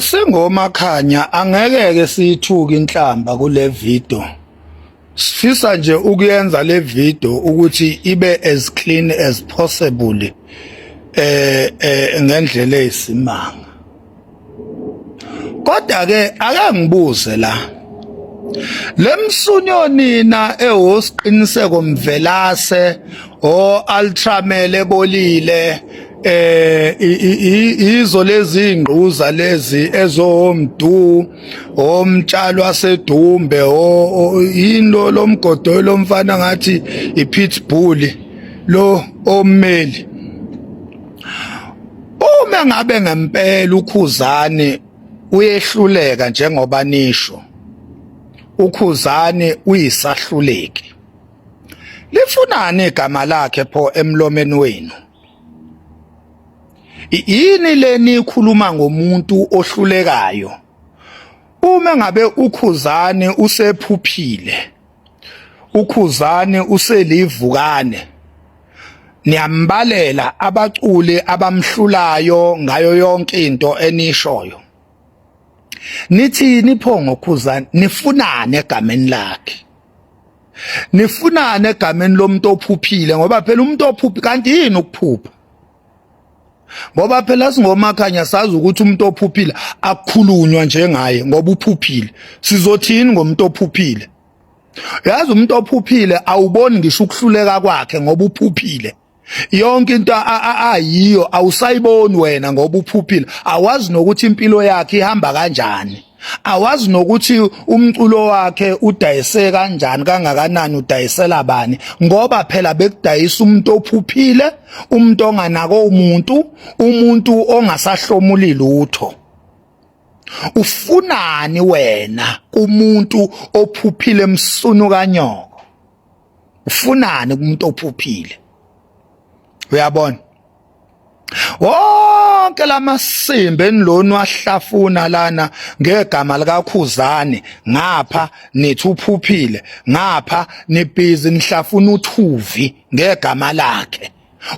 Singomakhanya angeke ke siyithuke inhlamba kule video. Sifisa nje ukuyenza le video ukuthi ibe as clean as possible ngendlela eyisimanga. Kodwa ke ake ngibuze la. Lemsunyo nina ehosiqiniseko Mvelase o Ultramele bolile izo lezi ingquza lezi ezomdu omtshalo wasedumbe o yini lo lomgodo lomfana ngathi ipitbull lo ommeli. Uma ngabe ngempela uKhuzani uyehluleka njengoba nisho, uKhuzani uyisahluleki, lifunani igama lakhe pho emlomeni wenu? Yini leni ikhuluma ngomuntu ohlulekayo? Uma ngabe uKhuzani usephuphile, uKhuzani uselivukane, niyambalela abaculi abamhlulayo ngayo yonke into enishoyo. Nithini pho ngoKhuzani? Nifunani egameni lakhe? Nifunani egameni lomuntu ophuphile? Ngoba phela umuntu ophuphi, kanti yini ukuphupha? Ngoba phela singomakhanya sazi ukuthi umuntu ophuphile akukhulunywa njengaye ngoba uphuphile. Sizothini ngomuntu ophuphile? Yazi umuntu ophuphile awuboni ngisho ukuhluleka kwakhe ngoba uphuphile. Yonke into ayiyo awusayiboni wena ngoba uphuphile. Awazi nokuthi impilo yakhe ihamba kanjani, awazi nokuthi umculo wakhe udayise kanjani, kangakanani, udayisela bani, ngoba phela bekudayisa umuntu ophuphile, umuntu onganako umuntu, umuntu ongasahlomuli lutho. Ufunani wena kumuntu ophuphile msunu kanyoko? Ufunani kumuntu ophuphile? Uyabona, wonke lamasimba eniloni wahlafuna lana ngegama likaKhuzani, ngapha nithi uphuphile, ngapha nibhizi nihlafuna uthuvi ngegama lakhe.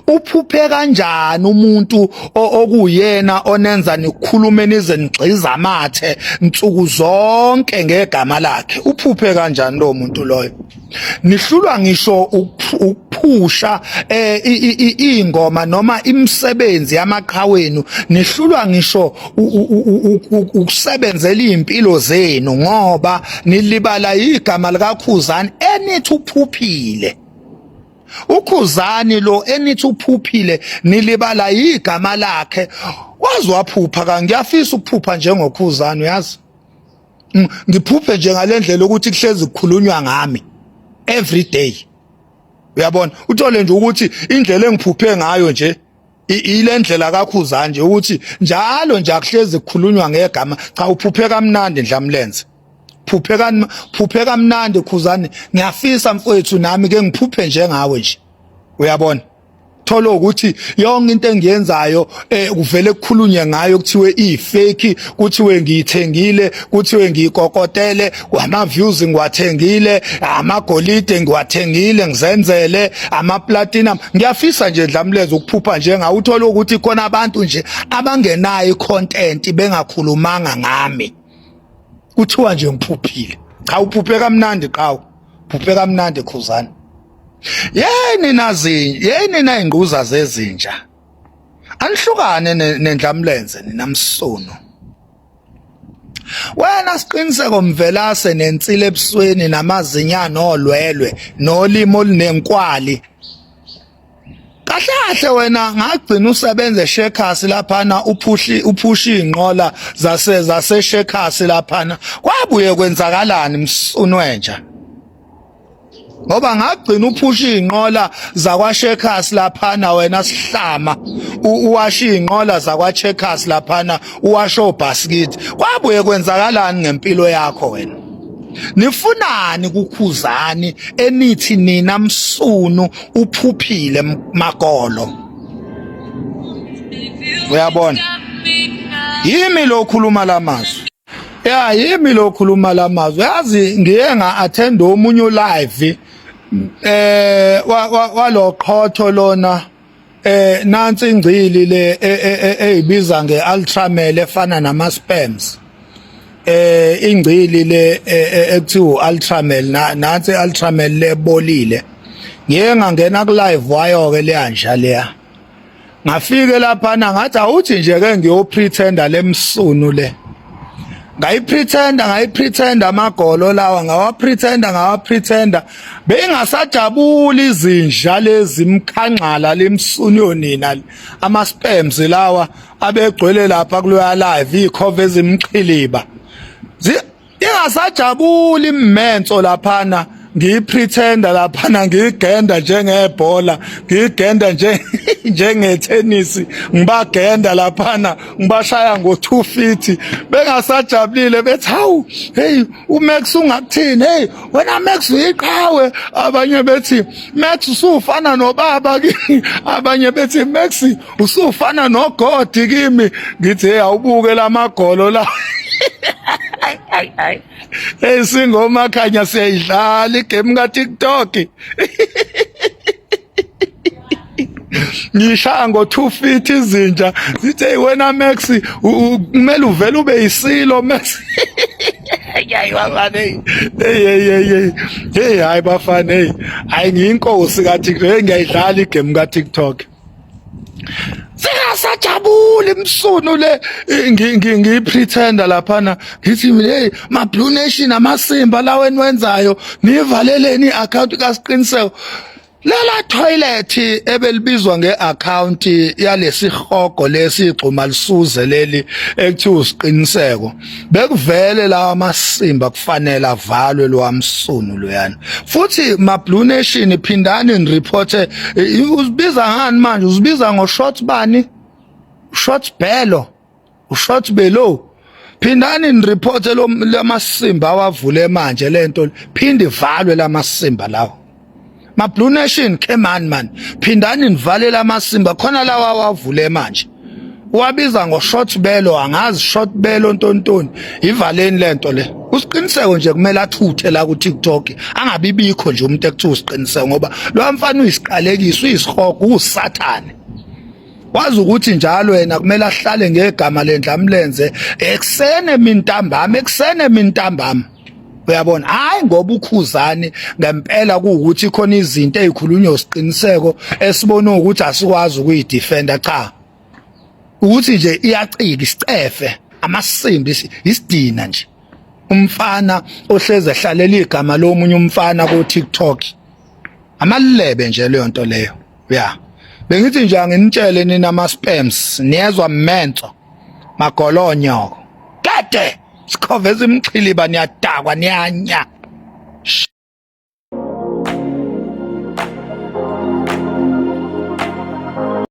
Uphuphe kanjani umuntu okuyena onenza nikhulume nize nigxiza amathe nsuku zonke ngegama lakhe? Uphuphe kanjani lo muntu loyo? Nihlulwa ngisho ukuphusha ingoma noma imisebenzi yamaqhawenu, nihlulwa ngisho ukusebenzela izimpilo zenu ngoba nilibala igama likaKhuzani enithi uphuphile. UKhuzani lo enithi uphuphile, nilibala igama lakhe. Waze waphupha ka, ngiyafisa ukuphupha njengoKhuzani, uyazi. Ngiphuphe nje ngalendlela ukuthi kuhlezi kukhulunywa ngami every day. Uyabona, uthole nje ukuthi indlela engiphuphe ngayo nje ile ndlela kaKhuzani nje, ukuthi njalo nje akuhlezi kukhulunywa ngegama. Cha, uphuphe kamnandi Ndlamlenze, phuphe kan phuphe kamnandi Khuzani. Ngiyafisa mfowethu nami ke ngiphuphe njengawe nje. Uyabona, thola ukuthi yonke into engiyenzayo kuvele kukhulunywe ngayo, kuthiwe i-fake, kuthiwe ngiyithengile, kuthiwe ngiyikokotele, ama views ngiwathengile, amagolide ngiwathengile, ngizenzele ama platinum. Ngiyafisa nje Dlamleza ukuphupha njengawe, uthola ukuthi khona abantu nje abangenayo icontent bengakhulumanga ngami, kuthiwa nje ngiphuphile. Cha, uphuphe kamnandi qawu, phuphe kamnandi Khuzani. Yeni nazinja, yeni nayingquza zezinja, anihlukane nendlamlenze nina msunu. Wena Siqiniseko Mvelase nensila ebusweni namazinyane olwelwe nolimo olunenkwali, kahle kahle wena ngagcina usebenza eShekasi laphana, uphuhli uphusha inqola zase Shekasi laphana. Kwabuye kwenzakalani msunu wenja? Ngoba ngagcina uphusha inqola zakwa Checkers laphana wena sihlama, uwasha inqola zakwa Checkers laphana, uwasha obhasikiti. Kwabuye kwenzakalani ngempilo yakho wena? Nifunani kuKhuzani enithi nina msunu uphuphile magolo? Uyabona, yimi lo khuluma lamazwi. Ya, yimi lo khuluma lamazwi. Yazi ngiye nga attend omunye live waloqhotho lona. Nansi ingcili le eyibiza ngeultramel efana nama sperms. Ingcili le ekuthiwa ultramel, nansi ultramel lebolile. Ngiye ngangena ku live wayo ke leyanja leya. Ngafike laphana ngathi awuthi nje ke ngiyopretenda lemsunu le. Ngayipretenda, ngayipretenda amagolo lawa, ngawapretenda, ngawapretenda, bengasajabuli izinja lezi mkhangqala lemsunu yonina, ama sperms lawa abegcwele lapha kuloya live, ikhova ezimxhiliba ingasajabuli imenso laphana. Ngiyipretenda laphana, ngiyigenda njengebhola, ngiyigenda nje njengetennis, ngibagenda laphana, ngibashaya ngo-2 feet, bengasajabulile, bethi hawu, hey uMax ungakuthini, hey wena Max uyiqhawe, abanye bethi Max usufana nobaba kimi, abanye bethi Max usufana noGod kimi. Ngithi hey, awubuke lamagolo la. Hey, singomakhanya siyayidlala igame ka TikTok. Ngishaya ngo-2 feet izinja zithi hey wena Max, kumele uvele ube yisilo Max. Hayi bafana, hey hey hey hey hey, hayi bafana, hey, hayi ngiyinkosi ka TikTok. Hey, ngiyayidlala igame ka TikTok. Singasajabuli imsunu le, ngiyipretenda laphana, ngithi mina hey, ma Blue Nation, amasimba lawo eniwenzayo, nivaleleni i-account kaSiqiniseko. Lela toilet ebelibizwa ngeaccount yalesihogo lesi igxuma lisuze leli ekuthiwa uSiqiniseko, bekuvele lawa amasimba kufanele avalwe lowamsunu loyana. Futhi ma Blue Nation, phindani nireport. Uzibiza ngani manje? Uzibiza ngo short bani, short bello, ushort below. Phindani nireport lo lamasimba awavule manje lento, phinde ivalwe lamasimba lawo. Ma Blue Nation, come on man, phindani nivale lamasimba khona lawa awavule manje, wabiza ngo short belo, angazi short belo ntontoni. Ivaleni lento le. USiqiniseko nje kumele athuthe la ku TikTok, angabi bikho nje umuntu ekuthiwa uSiqiniseko, ngoba lo mfana uyisiqalekiso, uyisihogo, usathane. Wazi ukuthi njalo yena kumele ahlale ngegama lendlamlenze ekusene mintambama, ekusene mintambama, uyabona? Hayi, ngoba uKhuzani ngempela kuwukuthi khona izinto ezikhulunywa uSiqiniseko esibona ukuthi asikwazi ukuyidefenda. Cha, ukuthi nje iyacika isicefe, amasimbi, isidina nje, umfana ohleze ehlalela igama lomunye umfana ku TikTok, amalebe nje leyo nto leyo. Ya, bengithi nje anginitshele nina ama sperms, niyezwa menso magolonyoko kade sikhoveza imxhiliba, niyadakwa, niyanya.